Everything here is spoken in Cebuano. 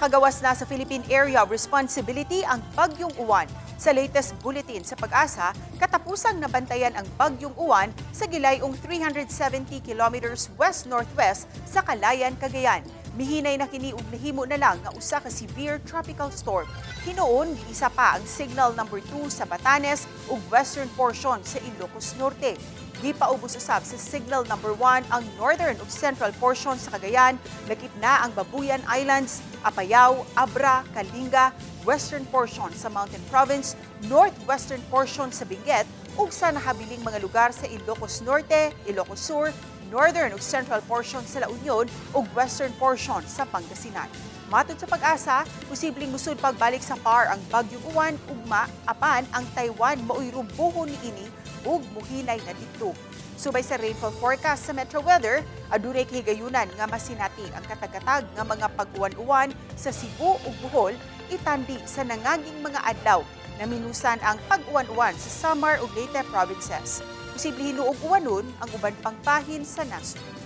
Nakagawas na sa Philippine Area of Responsibility ang Bagyong Uwan. Sa latest bulletin sa PAGASA, katapusang nabantayan ang Bagyong Uwan sa gilayong 370 kilometers west-northwest sa Calayan, Cagayan. Mihinay na kini ug nahimo na lang nga usa ka severe tropical storm. Hinuon, giisa pa ang signal number 2 sa Batanes ug western portion sa Ilocos Norte. Gipaubos usab sa signal number 1 ang northern ug central portion sa Cagayan, lakip na ang Babuyan Islands, Apayao, Abra, Kalinga, western portion sa Mountain Province, northwestern portion sa Benguet ug sa nahabiling mga lugar sa Ilocos Norte, Ilocos Sur, northern ug central portion sa La Union ug western portion sa Pangasinan. Matod sa PAGASA, posibleng musud pagbalik sa PAR ang Bagyong Uwan ugma, apan ang Taiwan maoy rumbuhon niini ug muhinay na didto. Subay sa rainfall forecast sa Metro Weather, adunay kahigayunan nga masinati ang katag-katag nga mga pag-uwan-uwan sa Cebu ug Bohol itandi sa nangaging mga adlaw na minusan ang pag-uwan-uwan sa Samar ug Leyte provinces. Posible hinuog uwanon ang uban pang bahin sa nasod.